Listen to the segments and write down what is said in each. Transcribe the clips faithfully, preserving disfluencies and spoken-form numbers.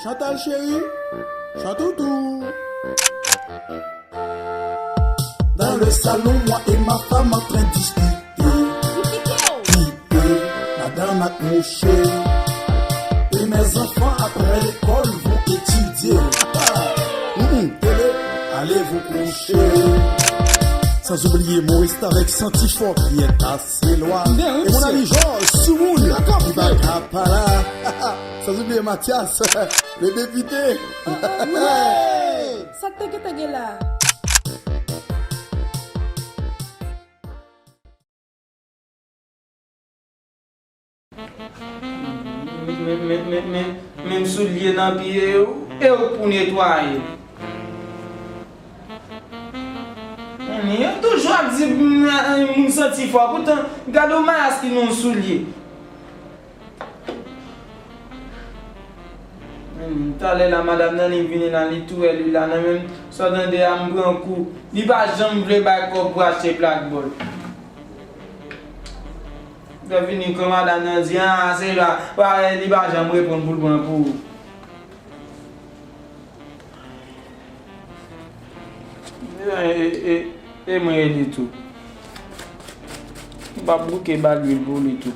Chantal chérie, Chantoutou. Dans le salon, moi et ma femme en train de discuter. Qui peut, madame a couché. Et mes enfants après l'école vont étudier. Ah, mm, mm, télé, allez vous coucher. Sans oublier Maurice avec Santifò qui est assez loin. Et mon ami Georges Soumoun, qui va pas là. Sans oublier Mathias, le député. Sa k te gentan gen la? Men, men, men, men, menm soulye nan pye yo, e w k pou netwaye. Men, yo toujou ap di, mm, moun Santifò, poutan, gade w mayas ki nan soulye. Hmm, talè la, madanm nan, li vini la, li tou wè li la, nan menm sa w tande a, m pran kou. Li pa janm vle bay kòb pou achte plak bòl. Lè vini, kan madanm nan di, ah, se la, pa, li pa janm reponn pou l pran pou ou. E, e, e, e mwen rele tou. M p ap bouke ba lwil pou li tou.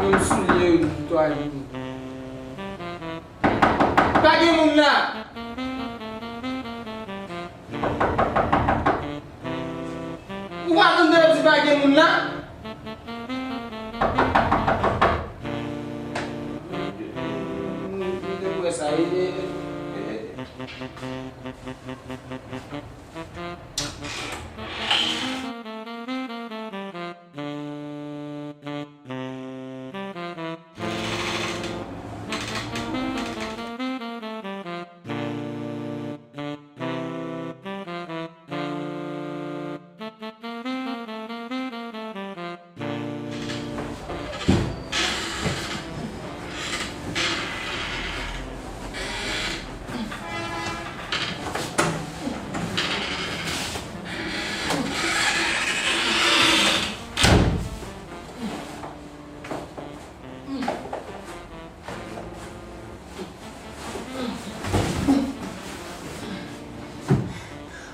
Yon soulye netwaye. Pa gen moun la. Ou pa tande yo di pa gen moun la? M te kwè sa, e, e, e, e.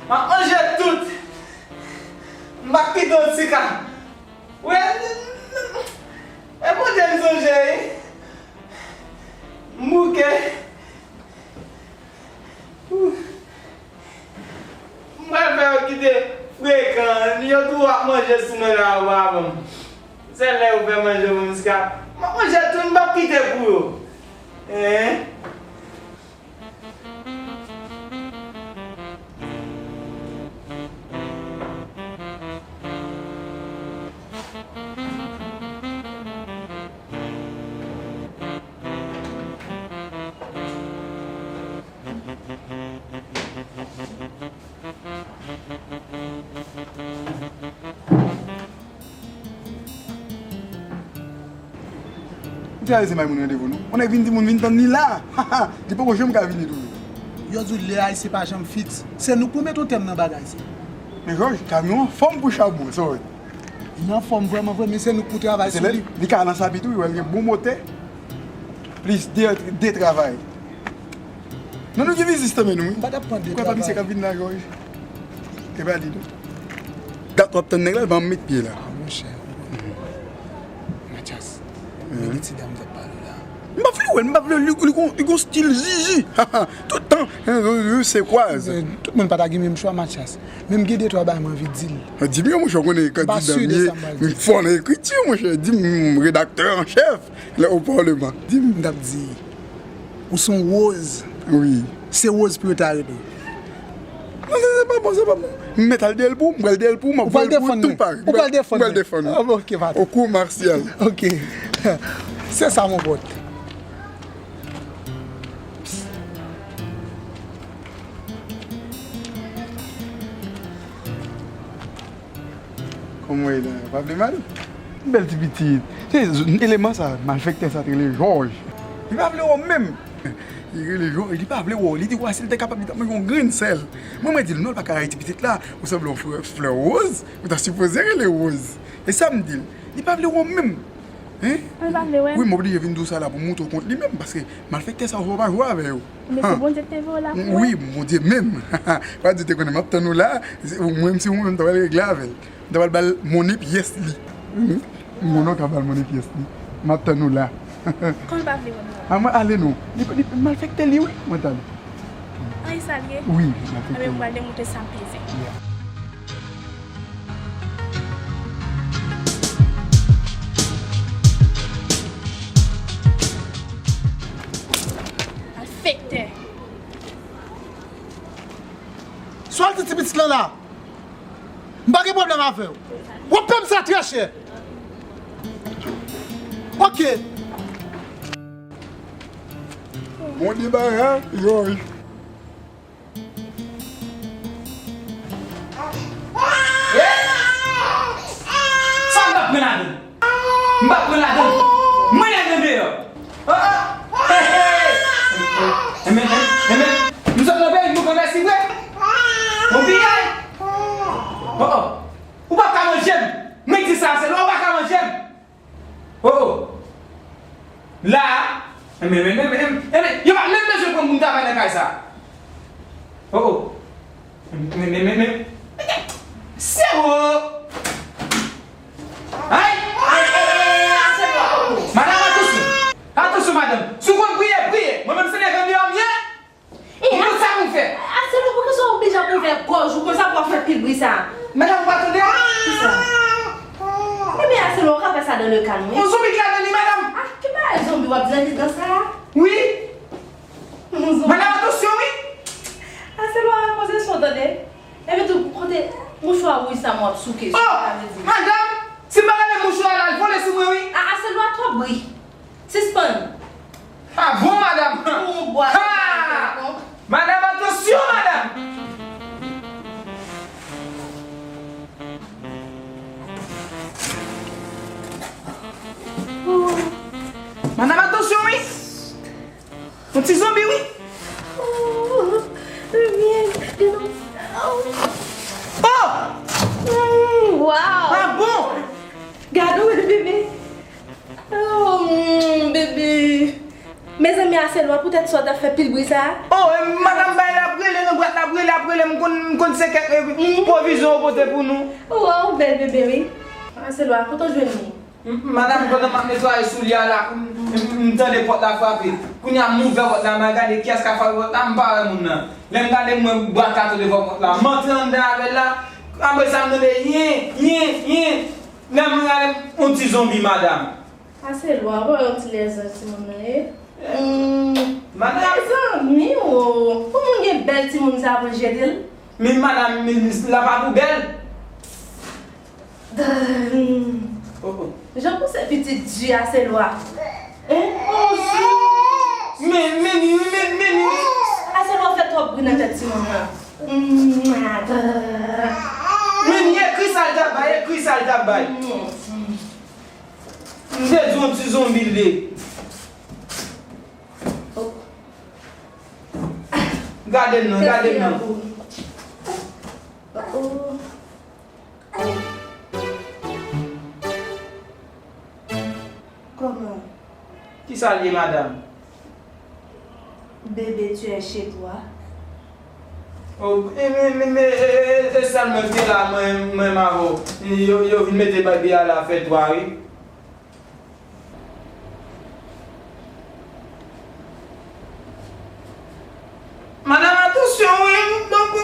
M ap manje tout. M pa kite w ti ka. Wè, e Bondye m sonje, wi. M bouke. M pral fè yo kite frekan. Yo tou ap manje sou mwen la, yo pa ban m. Sèl lè yo fè manje pou m, m ap manje tout, m p ap kite pou yo. Hein? Ou te ale se may moun randevou, non? On nèg vin di moun vin tann li la. Li poko janm ka vini tou. Yo di w lè Ayisyen pa janm fiks. Se nou k pou mete yon tèm nan bagay sa. Men Jòj, kamyon anfòm pou chabon, sa w wè. Li anfòm vrèman vre, men se nou k pou travay sou li. Li ka nan sapi tou, wi, wè, li gen bon motè. Plis de, de travay. Non, nou gen vizit tanmen nou, wi. M pa t ap pran de travay. Kwè pa misye k ap vin la, Jòj? E pa li tou. Dat w ap tann nèg la, l pa janm met pye la. Ah, monchè. Mathias, men gen ti dam m t ap pale w la. M pa vle wè l, m pa vle li, li gon, li gon stil zizi. Tout tan, se kwaz. Tout moun pa ta gen menm chwa, Mathias. Men m gen de twa bagay m anvi di l. Di m yo, monchè, w konnen kandida m ye, m fò nan ekriti, monchè. Di m, redaktè an chèf, lè o paleman. Di m. M t ap di, ou se yon woz. Wi. Se woz pou yo ta rele w. Non, non, se pa bon, se pa bon. M mèt al dèyè l pou ou, m pral dèyè l pou ou, m ap voye l pou ou tou pare. Ou pral defann mwen? M pral defann ou. Ah, bon, ok, patwon. Au cours martial. Ok. Se sa, mon pote. Kòman w ye la? Pa vle mal? Bèl ti pitit. Se eleman sa, malfektè sa te rele Jòj. Li pa vle wè w menm. Li rele Jòj, li pa vle wè w. Li di w a si l te kapab, li t ap manje yon grenn sèl. Mwen, mwen di l, non, l pa ka rele ti pitit la. Ou sanble yon flè, flè woz. Ou ta sipoze rele Woz. E sa m di l. Li pa vle wè w menm. Hein? Li pa vle wè m? Wi, m oblije vin di w sa la pou m montre w kont li menm, paske malfektè sa yo, fò w pa jwe avè yo. Men se Bondye ki te voye w la pou wè. Wi, Bondye menm. Pa di w te konnen m ap tann ou la, se, ou, mwen, si ou menm, ta pral regle avè l. M ta pral ba l monnen pyès li. Wi. Mwen non ka ba l monnen pyès li. M ap tann ou la. Kòm li pa vle wè m nan. A mwen ale non. Li, li malfektè li wi. Mwen t ale. An, e sa l ye? Wi, malfektè. Anben, mwen pral demontre sa m peze. Yeah. Malfektè. Sa w al di ti pitit lan la? M pa gen pwoblèm avè w. W ap peye m sa trè chè. Ok. Bon debara, Jòj. Sa m t ap pran ladan? M p ap pran ladan. Mwen nèg andeyò. Oh, oh. Hey, hey. Enben, enben, enben, nou sot nan peyi, nou konn resi vre. Bon piyay. Oh, oh. Ou p ap ka manje m. Mwen di sa, se lè ou pa ka manje m. Oh, oh. La, enben, enben, enben, enben, enben, yo pa menm bezwen pran moun travay nan kay sa. Oh, oh. Men, men, men, men. Sewo! Ay! Ay, ay, ay, ay, ay, Aselwa! Madanm, atansyon! Atansyon, madanm! Si w konn priye, priye! Mwen menm, se nèg andeyò m ye! E, pou sa pou fè? Aselwa, poukisa w oblije ap ouvè gòj ou konsa pou w ap fè pil bri sa? Madanm, ou pa tande a? Kisa? Ebyen, Aselwa, ou ka fè sa dans le calme, wi. Yon zonbi ki ladan li, madanm! Ah, ki bagay zonbi w ap di nan sa a? Wi! Madanm, atansyon, wi! Aselwa, poze sou tande. Epi tou, kote mouchwa wouj sa m w ap souke sou, oh, sa vle di? Madanm, si m pa rele mouchwa la, l vole sou mwen, wi. A, Aselwa, twòp bri. Sispann. Ah bon, madanm? Ou bwa. Ha! Madanm, atansyon, madanm! Madanm, atansyon, wi! Yon ti zonbi, wi. Oh! Mm, wow! Ah bon? Gade w, bebe. Oh, mm, bebe. Mezanmi, Aselwa, poutèt sa w t ap fè pil bri sa a? Oh, e, madanm bay l ap rele nan bwat, l ap rele, ap rele, m konn, m konn se kèk, e, pwovizyon yo pote pou nou. Wow, bèl bebe, wi. Aselwa, kote w jwenn li? M, madanm, pandan m ap netwaye soulye a la, m, m, m tande pòt la frape. Kounye a, m ouvè pòt la, m al gade kiyès k ap frape pòt la, m pa wè moun nan. Lè m gade, m wè bwa kato devan pòt la. M antre anndan avè l la, apre sa, m tande yen, yen, yen. Lè m gade, yon ti zonbi, madanm. Aselwa, ou pa wè yon ti lèzanj timoun nan ye? Hmm. Madanm. Mezanmi, o. Pou moun gen bèl timoun sa pou l jete l? Men madanm, men, men, l ap pou bèl. Oh, oh. Jan pou se pitit di Aselwa. Hein? Oh, Jezi. Men, men, men, men, men. Aselwa fè twòp bri nan tèt timoun nan. Men, ekri sa l t ap bay, ekri sa l t ap bay. M te di w yon ti zonbi l ye. Oh. Gade m non, gade m non. Oh. Kòman? Kisa l ye, madanm? Bébé, tu es chez toi. Oh, e, men, men, men, e, e, e, e sèlman te la, mwen, mwen, m avè w. Yo, yo vin mete bebe a la fè twa, wi. Madanm, atansyon, wi, m, m, m.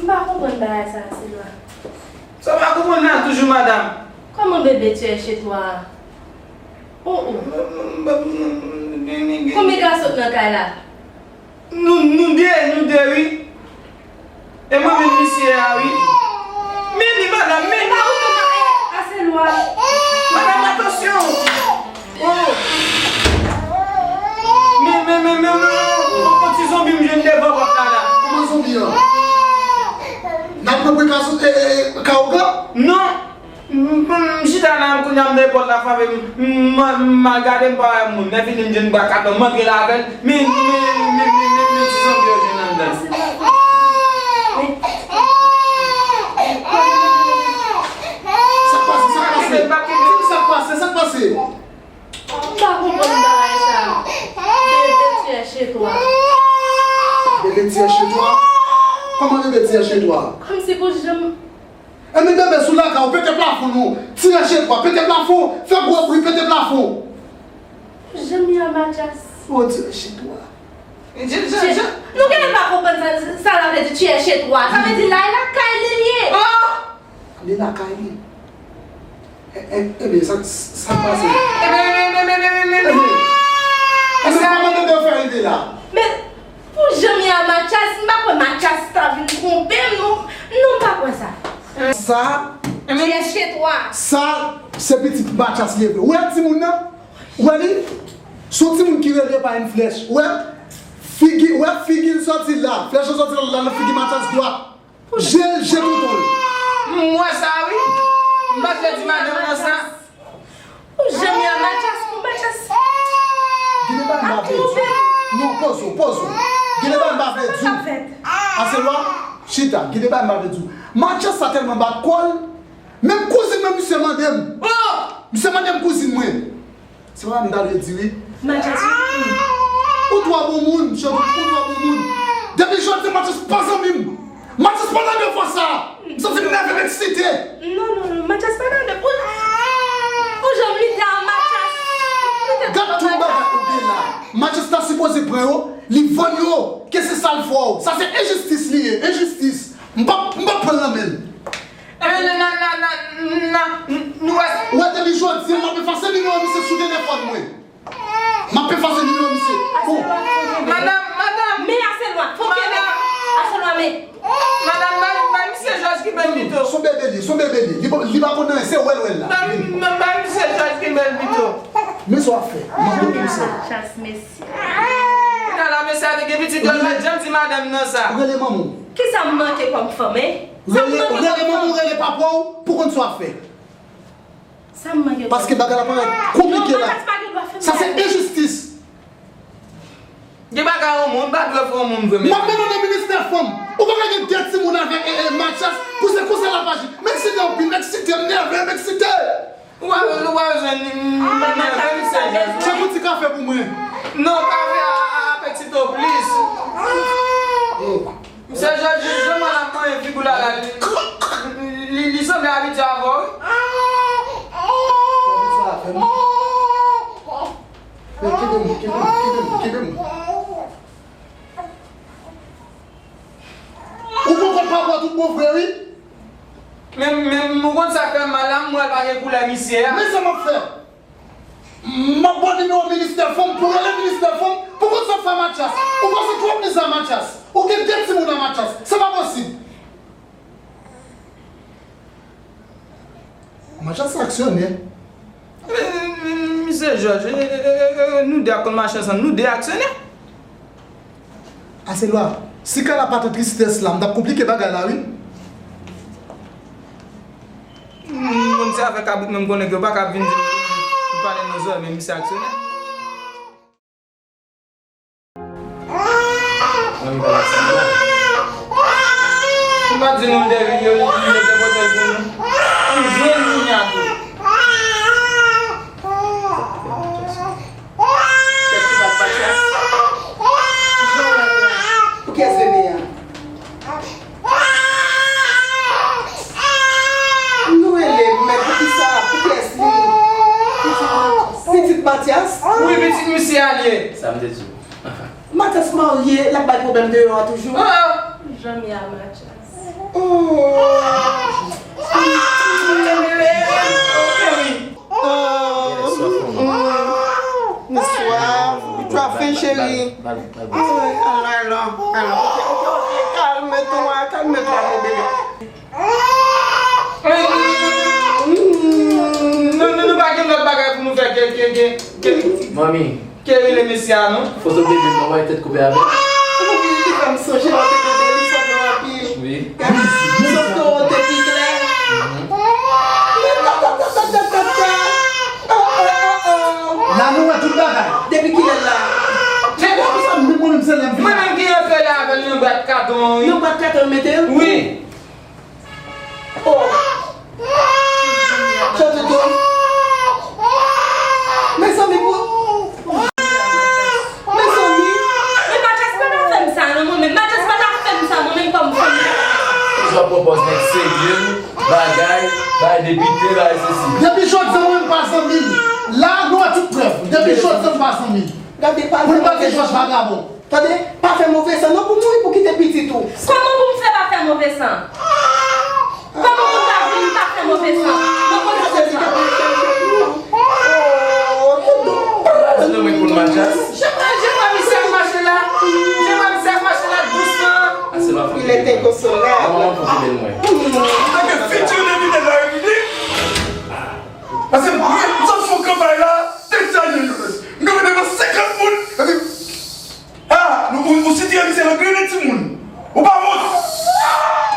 M pa konprann bagay sa a, Silva. Sa w pa konprann la toujou, madanm? Kòman bebe tu es chez toi? Oh, oh. M, m, m, m, m, m, m, m, Konbyen gason k nan kay la? Nou, nou de, nou de, wi. E mwen menm misye a, wi. Men li, madanm, men li. Aselwa. Madanm, atansyon. Oh. Men, men, men, men, men, yon ti zonbi m jwenn devan pòt la, la. Kòman zonbi an? N ap pran prekasyon, e, e, e, Kawoga? Non. M, m, m, Sa la, m kounye a m nan epòl la frape m, m, m, m al gade m pa wè moun. Lè fini m jwenn bwa katon, m antre la avè l. Mi, mi, mi, mi, mi, mi, ti zonbi yo jwenn anndan. Sa k pase, sa k pase? Sa k pase, sa k pase? M pa konprann bagay sa. Bébé tire chez toi. Bébé tire chez toi? Kòman bébé tire chez toi? Kòmsi pou janm Ebyen bebe sou lakay ou, pete plafon nou, tire chez toi, pete plafon, fè gwo bri, pete plafon. Janm ya Mathias. Oh, tire chez toi. Je, je, je. Nou genlè pa konprann sa, sa la vle di tire chez toi. Sa vle di la, e lakay li l ye. Oh! Li lakay li. E, e, ebyen, sa, sa k pase? Ebyen, ebyen, ebyen, ebyen, ebyen, ebyen. Ebyen, ebyen, kòman bebe yo fè rive la? Men, pou jan m ye a Mathias, m pa kwè Mathias ta vin twonpe m, non. Non, m pa kwè sa. Sa, Tire chez toi. Sa, se pitit Mathias li ye vre. Ou wè timoun nan? Ou wè li? Se yon timoun ki rele pa yon flèch. Ou wè? Figi, ou wè figi l sòti la. Flèch lan sòti la, la nan figi Mathias dwat. Je l, je tonton l. M wè sa wi. M pa t vle di madanm nan sa. Ou janm ya Mathias, pou Mathias. Gade bagay m pa vle di w. Non, poze w, poze w. Gade bagay m pa vle di w. Aselwa, chita, gade bagay m pa vle di w. Mathias sa tèlman bat kò l, menm kouzin mwen misye mande m. Misye mande m kouzin mwen. Se pa m ta dwe di wi. Mathias, ou twò bon moun, Jodi, ou twò bon moun. Depi jodi, Mathias pa zanmi m. Mathias pa nan de fwa sa. M santi m nève, m eksite. Non, non, non, Mathias pa nan de. Ou, ou janm lite a Mathias. Gad tout bagay ou gen la. Mathias ta sipoze pran yo, li vann yo, ke se sa l fè w. Sa se enjistis li ye, enjistis. M p ap, m p ap pran l nan men l. Ebyen, nan, nan, nan, nan, nan, nou wè. Ou wè depi jodi a, m ap efase nimewo misye sou telefòn mwen. M ap efase nimewo misye. Bon. Madanm, madanm. Men Aselwa, fò w kenbe. Aselwa, men. Madanm, bay, bay misye Jòj kenbe l pito. Se yon bebe li, se yon bebe li. Li pa, li pa konn anyen, se wè l wè l la. Bay, bay misye Jòj kenbe l pito. Men sa w ap fè. M ap konn konsèy. Mathias, mesye. Kounya la, mesye a te gen pitit, yo pa t janm di madanm nan sa. Rele manman w. Kisa m manke kòm fanm, en? Sa m manke kòm fanm? Rele, rele manman w, rele papa w, pou konn sa w ap fè. Sa m manke. Paske bagay la parèt konplike la. Non, Mathias pa gen dwa fè m sa. Sa se enjistis. Gen bagay yon moun pa dwe fè yon moun vre. M ap mennen nan ministè fanm. Ou pa ka gen de timoun avèk, e, e, Mathias pou se konsa l ap aji. M eksite anpil, m eksite, m nève, m eksite. Ou pa, ou pa bezwen ni, ni, ni nève, misye Jòj. Chèf yon ti kafe pou mwen. Non, kafe a, a, a, apetito, please. Oh. Misye Jòj, jan madanm mwen figi w la, la, li, li, li, li sanble abitye avè w, wi. Abitye avè m? Men kenbe m, kenbe m, kenbe m, kenbe m. Ou poko papa tout bon vre, wi. Men, men, ou konn sa k fè m mal la, m wè l pa gen koulè misye a. Men sa m ap fè. M ap ba w nimewo ministè fanm pou rele ministè fanm pou konn sa w fè Mathias. Ou pase twòp mizè a Mathias. Ou gen de timoun a Mathias. Se pa posib. Mathias se aksyonè. Misye Jòj, e, e, e, e, nou de ap konn mache ansanm, nou de aksyonè. Aselwa, si Kala pa t an tristès la, m t ap konplike bagay la, wi. M konn se afè kabrit menm konnen ke yo pa ka vin di m pale nan zòrèy, men misye aksyonè. Mwen pa di nou. M pa di nou l te vin, yo, li te pote l pou nou. M jwenn kounya tou. Kèt ki bat Mathias. Pou kiyès bebe a? Nou rele m, men poukisa, poukiyès li? Pitit Mathias? Wi, pitit misye a l ye. Sa m te di w. Mathias marye, l ap bay pwoblèm deyò a toujou. Ah! Janm ya Mathias. Oh. Bonswa, bonswa, chéri. Alò, alò, alò. Ok, ok, ok, kalme twa, kalme twa, mon bébé. Non, non, nou pa gen lòt bagay pou nou fè ke, ke, ke, ke. Manmi. Ke rele mesye a, non? Foto bebe m nan, wè tèt koupe avè l. Wi, li fè m sonje lè w te bebe, li sanble w anpil. Wi. Gade, sòf ke w te pi klè. Mhm. Mwen menm ki rantre la avè l nan bwat katon, wi. Nan bwat katon, mete l? Wi. Oh. Sa toutou. Mezanmi, pou. Mezanmi. Men Matyas pa ta fè m sa, non, mwen menm. Matyas pa ta fè m sa, mwen menm, kòm fanm. Sa pwopòz nèg serye, bagay, bagay depite, bagay sesi. Depi jodi a, mwen menm pa zanmi l. La, nou wè tout prèv. Depi jodi a, m pa zanmi l. Gade, pa pou l pa gen jòj vagabon. Tande, pa fè move san non pou mouri pou kite pitit ou. Kòman pou m fè pa fè move san? Kòman pou m ta vin pa fè move san? Nan kondisyon sa. Jan mwen, jan mwen misye ap mache la. Jan mwen misye ap mache la dousman. Il est inconsolable. Manman pou kite l mwen. Paske fitir depite de la repiblik. Paske mwen, m sot fè yon kanpay la, te chaje yo. M kanpe devan senkant moun. Epi, ah, nou, ou, ou sitire misye nan grennen timoun. Ou pa wont.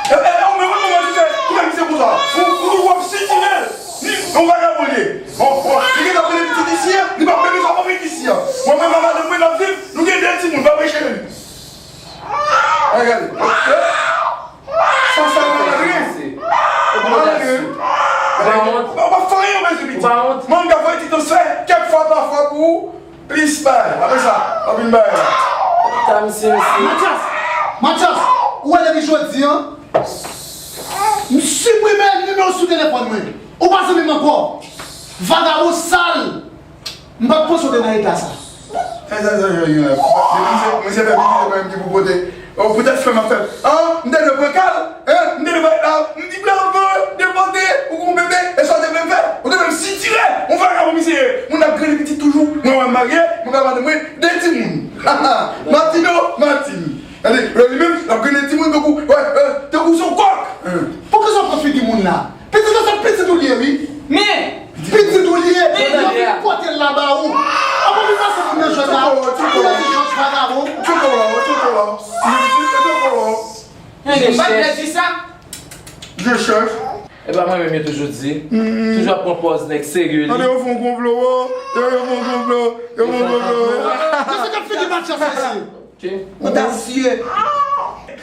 E, e, e, ou menm, ou menm, ou fè, ou fè misye konsa. Ou, ou, ou ap sitire. Ni, yon vagabon li ye. Bon, bon, li gentan pran pitit isi a, li pa menm bezwen anvi isi a. Mwen menm ak madanm mwen, n ap viv, nou gen de timoun, pa preche li. Ay, gade. Sa, sa nan ryen. Ou pa wont? Ou pa wont? Ou pa fè anyen, ou bezwen pitit. Ou pa wont? Mwen, m ka voye ti transfè kèk fwa, pa fwa pou ou, plis bay. Apre sa, w ap vin bay la. Ta misye, misye. Matyas! Matyas! Ou wè depi jodi a, m siprime nimewo sou telefòn mwen. Ou pa zanmi m ankò. Vagabon sal! M pa t panse w te nan eta sa. Sa, sa, sa, sa, sa, depi misye, misye fè pitit, se mwen menm ki pou pote. Oh, poutèt frè m ap fè. Ah, m te dwe pran kal, hein? M te dwe bay, ah, m di bravo, depòte, ou gon bebe, e sa w te vle m fè? Ou te vle m sitire, yon vagabon misye ye. Moun ap grandi pitit toujou, mwen wè m marye, mwen ka madanm mwen, de timoun. Matino, Matin. Gade, li menm, l ap grandi timoun tankou, wè, eh, tankou se yon kòk. Poukisa w pran figi moun la? Pitit la, se pitit ou li ye, wi. Men! Pitit ou li ye, men yo vin pote l la ba ou. Avan vin pase moun nan jwèt la, ou lè di jòj vagabon. Tchoko la, tchoko la. M pa t vle di sa. Je cherche. E pa mwen menm yo toujou di. Toujou ap pran pòz nèg serye li. Tande yo fè yon konplo, yo fè yon konplo, yo fè yon konplo. Mesye, gad figi Matyas, mesye. Odasye.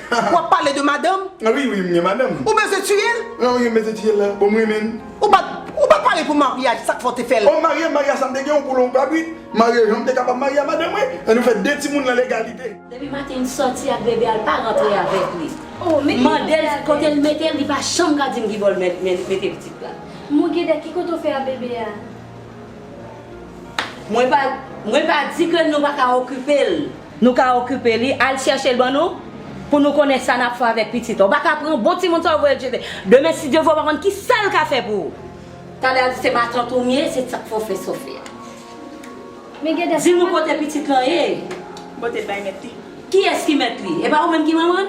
W ap pale de madanm? Ah wi, wi, m gen madanm. Ou bezwen tiye l? Non, m bezwen tiye l la. Bon, m renmen l. Ou pa t, ou pa t pale pou maryaj, sa k fè w te fè l? Oh, marye, maryaj sa m te gen yon koulon kabrit. Marye, jan m te kapab marye a madanm mwen. E nou fè de timoun nan legalite. Depi maten li sòti ak bebe a, l pa rantre avèk li. Mande l kote l mete l, li pa janm ka di m ki bò l met, met, mete pitit la. Mon Gede, ki kote w fè ak bebe a? Mwen pa, mwen pa di ke nou pa ka okipe l. Nou ka okipe li, al chèche l ban nou, pou nou konnen sa n ap fè avèk pitit la. Ou pa ka pran bon timoun sa w voye l jete. Demen, si Dye vle, w pa konn ki sa l ka fè pou ou. Talè a di se matant ou m ye, se sa k fè w fè sa w fè a. Di nou kote pitit lan ye. Pote l bay mèt li. Kiyès ki mèt li? E pa ou menm ki manman l?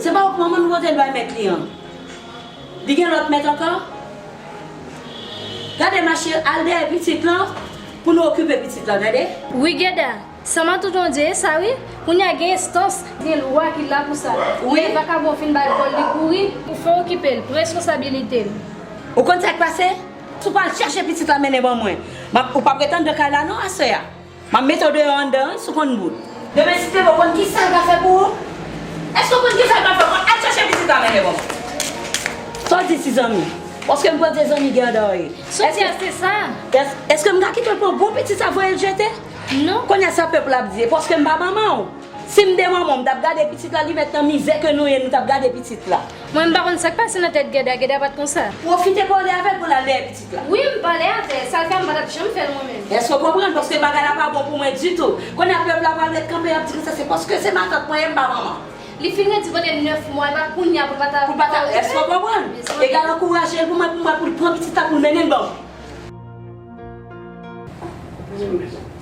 Se pa ou k manman l, ou pote l bay mèt li an. Li gen lòt mèt ankò? Gade mache, al dèyè pitit lan pou nou okipe pitit lan, tande? Wi, Geda, sa matant ou di e sa wi. Kounye a gen enstans, gen lwa ki la pou sa. Wi. Lè vakabon fin bay bòl li kouri, ou fè okipe l, pran responsabilite l. Ou konn sa k pase? Si w pa al chèche pitit la mennen ban mwen, m ap, ou p ap ret anndan kay la non aswè a. M ap mete w deyò anndan wi, si w konn bout. Demen si te bon, w konn kisa l ka fè pou ou? Èske w konn kisa l ka fè pou ou? Al chèche pitit la mennen ban mwen. Sa w di ti zanmi? Paske m pran de zanmi Geda ye. Soti a se sa. Èske m ka kite l pran bon pitit sa voye l jete? Non. Kounye a sa pèp la ap di, e paske m pa manman w? Si m te manman w, m t ap gade pitit la, li mèt nan mizè ke nou ye, nou t ap gade pitit la. Mwen, m pa konn sa k pase nan tèt Geda, Geda pa t konsa. Pwofite pale avè l pou l al dèyè pitit la. Wi, m pale avè l. Sa l fè, m pa t ap janm fè l mwen menm. Èske w konprann? Paske bagay la pa bon pou mwen ditou. Kounye a pèp la pral ret kanpe, y ap di konsa, se paske se matant mwen ye, m pa manman. Li fin redi pandan nèf mwa, e pa kounye a pou l pa ta. Pou l pa ta, èske w konprann? Egal ankouraje l pou mwen, pou mwen, pou l pran pitit la, pou l mennen l ban m.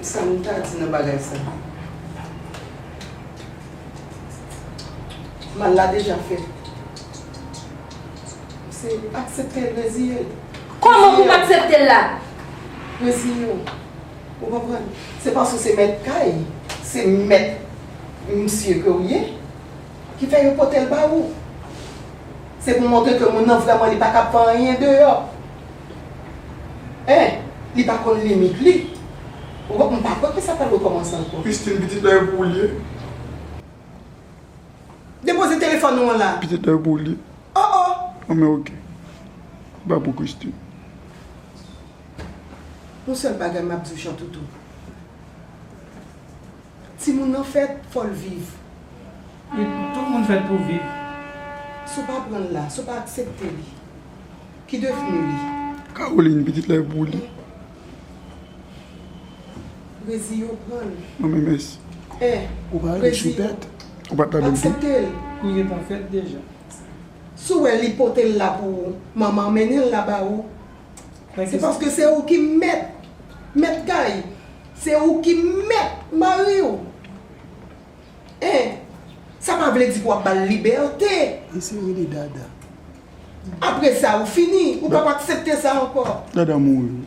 Sa m ta di nan bagay sa? Mal la deja fèt. Se aksepte l, reziye l. Kòman pou m aksepte l la? Reziye w. Ou konprann? Se paske w se mèt kay, se mèt misye ke w ye, ki fè yo pote l ba ou. Se pou montre ke moun nan vrèman li pa kab fè anyen deyò. Hein, li pa konn limit li. Ou konprann? M pa kwè ke sa Sa nou kòmanse ankò? Christine, pitit la e pou ou li ye. Depoze telefòn ou an la. Pitit la e pou ou li ye. Oh, oh. An men oke. Ba pou Christine. Yon sèl bagay m ap di w, Chantoutou. Timoun nan fèt, fò l viv. Wi, tout moun fèt pou viv. Si w pa pran l la, si w pa aksepte li, ki devni li? Caroline, pitit la e pou ou li. Rezi yo pran l. Non, men mèsi. Eh, ou pa rele Rezi yo. Choupèt? Ou pa t ladan l tou? Aksepte l. Li gentan fèt deja. Si w wè li pote l la pou ou, manman mennen l la ba ou, se paske se ou ki mèt, mèt kay. Se ou ki mèt mari w. Hein? Sa pa vle di ke w ap ba l libète. Eseye rele Dada. Apre sa, ou fini. Ou p ap aksepte sa ankò. Dada mouri.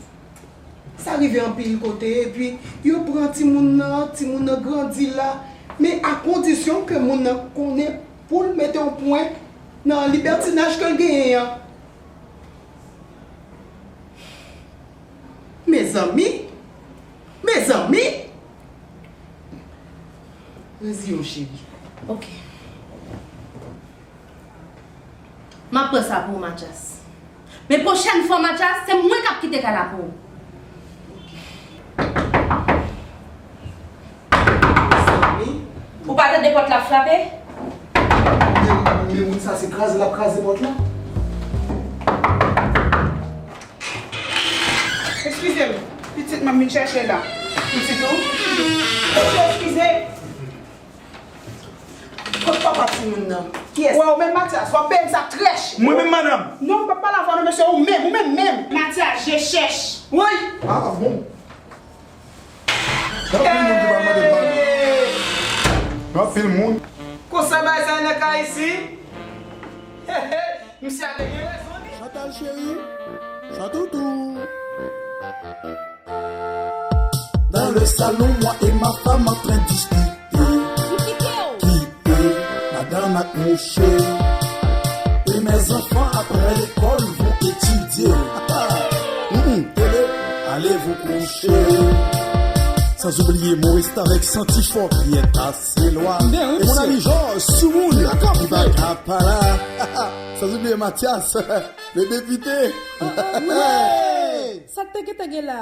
Sa rive anpil kote, epi yo pran timoun nan, timoun nan grandi la, men a kondisyon ke moun nan konnen pou l mete yon pwen nan libètinaj ke l genyen an. Mezanmi! Mezanmi! Rezi yo, cheri. Ok. M ap pran sa pou ou, Mathias. Men pwochèn fwa, Mathias, se mwen k ap kite kay la pou ou. Mezanmi. Ou pa tande pòt la ap frape? Men, men moun sa se kraze l ap kraze pòt la. Eskize m, pitit mwen vin chèche la. Pitit ou? Eskize. Kot papa timoun nan? Kiyès? Wè, ou menm Mathias, w ap benyen sa trèch. Mwen menm, madanm? Non, m p ap pale avè w non, mesye, ou menm, ou menm menm. Mathias, je chèch. Woy! Ah, bon. Gen anpil moun ki pa mande padon. Gen anpil moun. Konsa bagay sa nan kay isi. Misye a te gen rezon li. Chantal cheri, Chantoutou. Dans le salon, moi et ma femme en train de discuter. Qui peut, madame ak mouche. Et mes enfants après l'école vont étudier. Hum, télé, allez vous coucher. Sans oublier Maurice avec Santifort qui est assez loin. Et mon ami Georges Soumoun qui va Kapala. Sans oublier Mathias, le député. Sa k te gentan gen la?